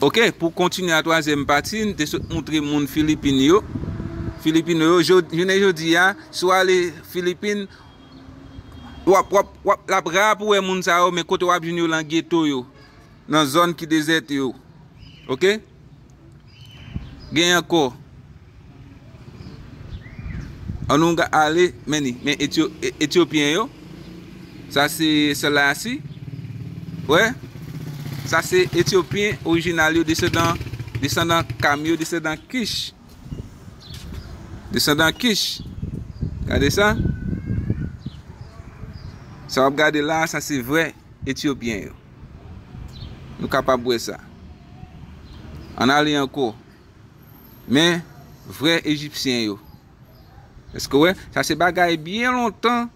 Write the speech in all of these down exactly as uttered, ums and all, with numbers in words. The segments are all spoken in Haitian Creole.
Ok, pou kontinye a twazyèm pati, m te sot moutre moun Filipin yo. Filipino yo, jod- jounen jodi a, si w ale Filipin, w ap, w ap, w ap, l ap ra pou wè moun sa yo, men kote w ap jwenn yo lan geto yo, nan zòn ki dezète yo. Ok? Gen ankò. An nou ga ale, men ni, men Etyo- E- Etyopyen yo. Sa se Selasi. Wè. Sa se Etyopyen orijinal yo, desandan, desandan Kam yo, desandan Kich. Desandan Kich. Gade sa. Sa w ap gade la, sa se vrè Etyopyen yo. Nou kapab wè sa. Ann ale ankò. Men, vrè Ejipsyen yo. Èske w wè? Sa se bagay byen lontan.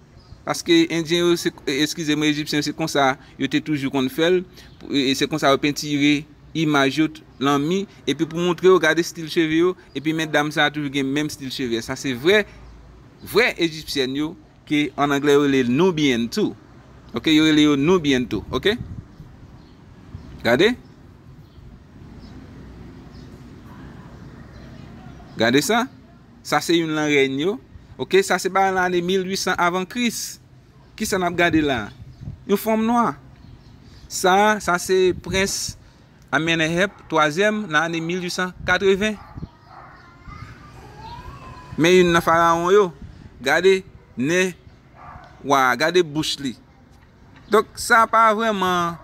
Paske Endyen yo, se, eskize mwen, Ejipsyen yo, se konsa yo te toujou konn fè l. E se konsa yo pentire imaj yo t- lan mi. Epi pou montre yo, gade stil cheve yo. Epi medam sa a toujou gen menm stil cheve. Sa se vrè, vrè Ejipsyèn yo. Ke an anglè yo rele Nubian tou. Ok, yo rele yo Nubian tou. Ok? Gade. Gade sa. Sa se youn lan rèn yo. Ok, sa se ba lane mil uit san avan Kris. Kisa n ap gade la? Yon fanm nwa. Sa, sa se prens Amenhotep twazyèm nan ane mil uit san katreven. Men youn nan farawon yo, gade nen wa a, gade bouch li. Donk, sa pa vrèman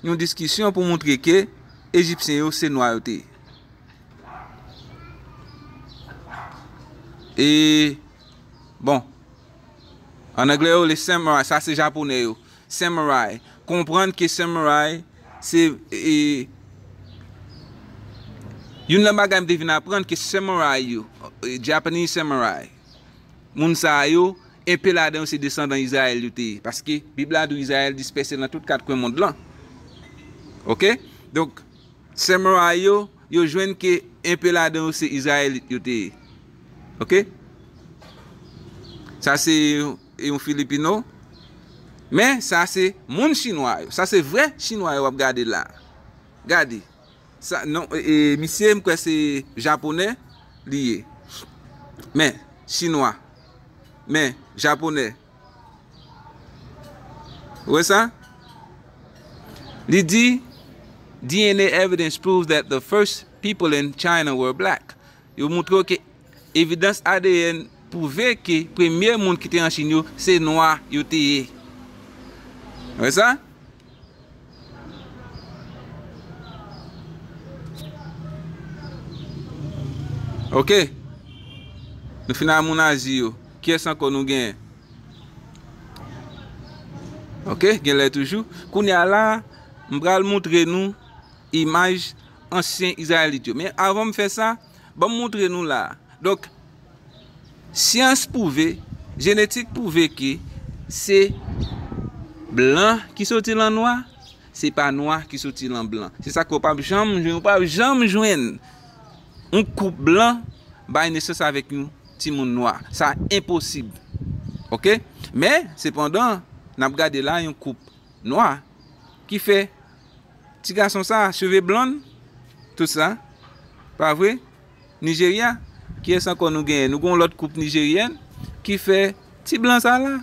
yon diskisyon pou montre ke Ejipsyen yo se nwa yo te ye. E, bon, an anglè yo, le samurai, sa se japonè yo. Samurai. Konprann ke samurai, se, e, youn nan bagay m te vin aprann ke samurai yo, e, Japanese samurai, moun sa yo, enpe ladan yo se desandan Izrayèl yo te ye. Paske Bib la di w Izrayèl dispèse nan tout kat kwen mond lan. Ok? Donk, samurai yo, yo jwenn ke enpe ladan yo se Izrayelit yo te ye. Ok? Sa se yon, yon Filipino. Men, sa se moun chinwa yo. Sa se vrè chinwa yo w ap gade la. Gade. Sa, non, e, e, misye, m kwè se japonè li ye. Men, chinwa. Men, japonè. Ou wè sa? Li di, D N A evidence proves that the first people in China were black. Yo montre w ke evidans A D N pwouve ke premye moun ki te an Chin yo, se nwa yo te ye. Ou wè sa? Ok. Nou fin a moun Azi yo. Kiyès ankò nou genyen? Ok, genlè toujou. Kounye a la, m pral montre nou imaj ansyen Izrayelit yo. Men avan m fè sa, ban m montre nou la. Donk, syans pwouve, jenetik pwouve ke se blan ki soti lan nwa, se pa nwa ki soti lan blan. Se sa k fè w p ap janm jwenn, ou p ap janm jwenn yon koup blan bay nesans avèk yon timoun nwa. Sa enposib. Ok? Men, sepandan, n ap gade la yon koup nwa ki fè ti gason sa, cheve blonn, tout sa. Pa vre? Nijerya, kiyès ankò nou genyen? Nou gen yon lòt koup nijeryèn ki fè ti blan sa la,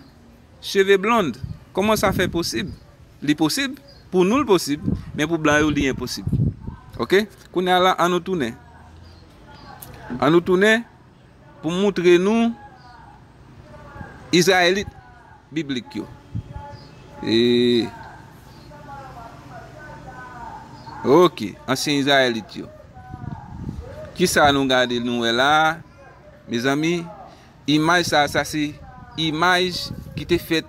cheve blonn. Kòman sa fè posib? Li posib, pou nou l posib, men pou blan yo li enposib. Ok? Kounye a la, an nou tounen. An nou tounen pou m montre nou Izrayelit biblik yo. E, ok, ansyen Izrayelit yo. Kisa nou gade, nou wè la, mezanmi? Imaj sa, sa se imaj ki te fèt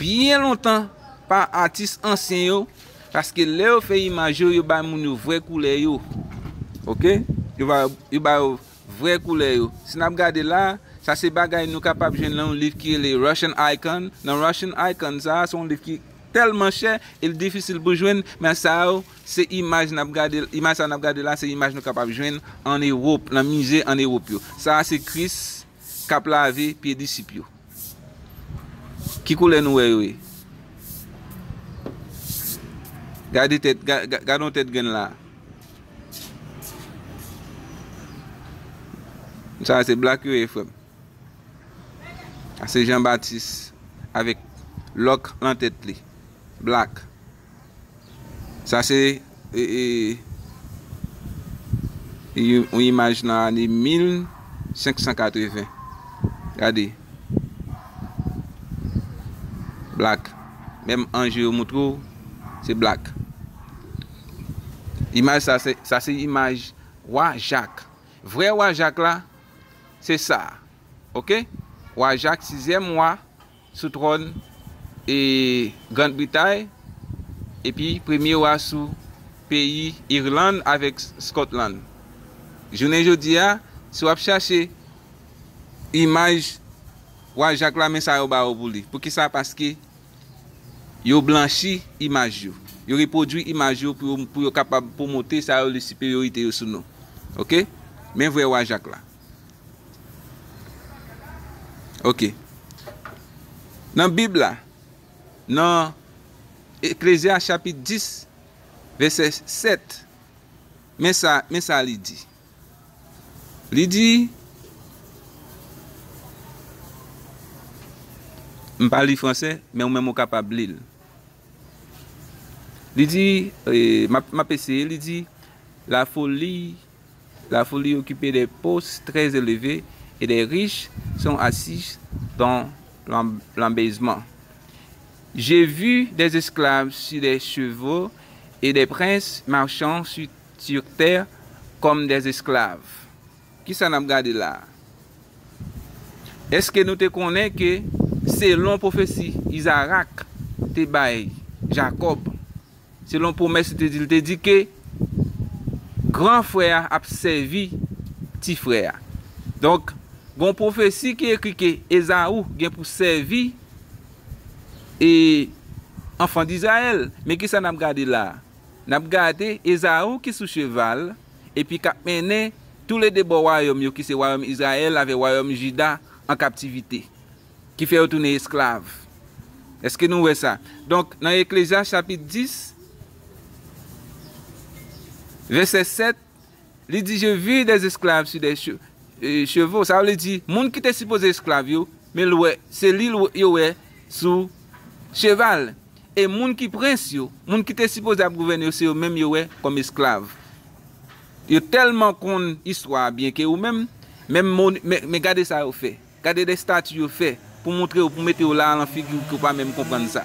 byen lontan pa atis ansyen yo, paske lè yo fè imaj yo, yo bay moun yo vrè koulè yo. Ok? Yo ba, yo ba yo vrè koulè yo. Si n ap gade la, sa se bagay nou kapab jwenn nan yon liv ki rele Russian Icon. Nan Russian Icon sa, se yon liv ki tèlman chè, e l difisil pou jwenn, men sa yo, se imaj n ap gade, imaj sa n ap gade la, se imaj nou kapab jwenn an Ewòp, nan mize an Ewòp yo. Sa a se Kris k ap lave pye disip yo. Ki koulè nou wè yo ye? Gade tèt, ga-, ga-, gade yon tèt grenn la. Sa se Black yo ye, frè m. Sa se Jean Baptiste avèk lòk nan tèt li. Black. Sa se, e, e, yon, yon imaj nan ane mil senk san katreven. Gade. Black. Menm anje yo moutre w, se Black. Imaj sa, se, sa se imaj wa Jak. Vrè wa Jak la, se sa. Oke? Wa Jak, sizyèm wa sou twòn, e, Grann Britay, epi premye wa sou peyi Irland avèk Scotland. Jounen jodi a, si w ap chache imaj wa Jak la, men sa yo ba w pou li. Poukisa? Paske yo blanchi imaj yo. Yo repwodui imaj yo pou yo, pou yo kapab pwomote sa yo rele siperyorite yo sou nou. Oke? Men vrè wa Jak la. Oke. Nan Bib la, nan Eklezyas chapit dis, vèsè sèt, men sa, men sa li di. Li di, m pa li fransè, men ou menm ou kapab li l. Li di, e, m ap, m ap eseye, li di, la folie, la folie occupe des postes très élevés et des riches sont assis dans l'em-, l'embêtement. J'ai vu des esclaves sur des chevaux et des princes marchant sur, sur terre comme des esclaves. Kisa n ap gade la a? Èske nou te konnen ke selon pwofesi Izarak te bay Jakòb, selon pwomès li te di, li te di ke gran frè a ap sèvi ti frè a. Donk, gon pwofesi ki ekri ke Ezaou gen pou sèvi e anfan d Izrayèl. Men kisa n ap gade la a? N ap gade Ezaou ki sou cheval, epi k ap mennen toulede bò wayòm yo, ki se wayòm Izrayèl avèk wayòm Jida, an kaptivite, ki fè yo tounen esklav. Èske nou wè sa? Donk, nan Eklezyas chapit dis, vèsè sèt, li di, "Je vis des esclaves sur des che-, euh, chevaux." Sa vle di, moun ki te sipoze esklav yo, men l wè, se li l wè, yo wè sou cheval. E moun ki prens yo, moun ki te sipoze ap gouvène yo, se yo menm yo wè kòm esklav. Yo tèlman konn istwa a byen ke ou menm, menm mo-, men, men gade sa yo fè. Gade de estati yo fè pou montre w, pou mete w la lan figi w ke w pa menm konprann sa.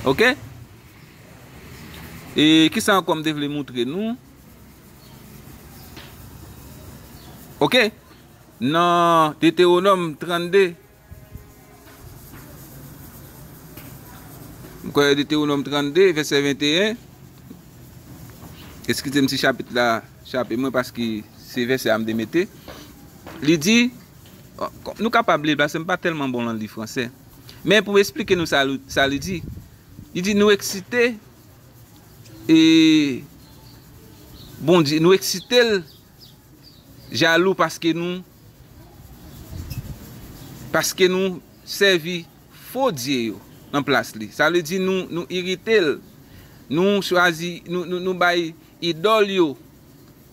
Oke? E kisa ankò m te vle montre nou? Oke? Nan Detewonòm trannde, m kwè Detewonòm trannde, vèsè venteyen. Eskize m si chapit la chape mwen, paske se vèsè a m te mete. Li di, nou kapab li, paske m pa tèlman bon lan li fransè. Men pou m esplike nou sa, sa li di, li di, nou eksite, e, Bondye, nou eksite l jalou paske nou, paske nou sèvi fo dye yo nan plas li. Sa vle di nou, nou irite l, nou chwazi, nou, nou, nou bay idòl yo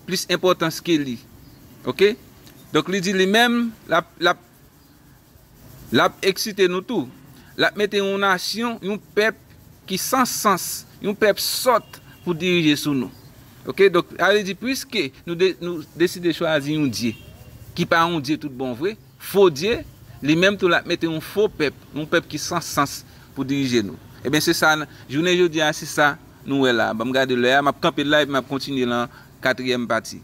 plis enpòtans ke li. Oke? Donk, li di li menm, l ap, l ap, l ap eksite nou tou. L ap mete yon nasyon, yon pèp ki san sans, yon pèp sòt pou dirije sou nou. Oke? Donk, sa vle di, piske nou de-, nou deside chwazi yon dye ki pa yon dye tout bon vre, fo dye, li menm tou l ap mete yon fo pèp, yon pèp ki san sans pou dirije nou. Ebyen, se sa, jounen jodi a, se sa nou wè la. Ban m gade lè a, m ap kanpe la epi m ap kontinye lan katriyèm pati.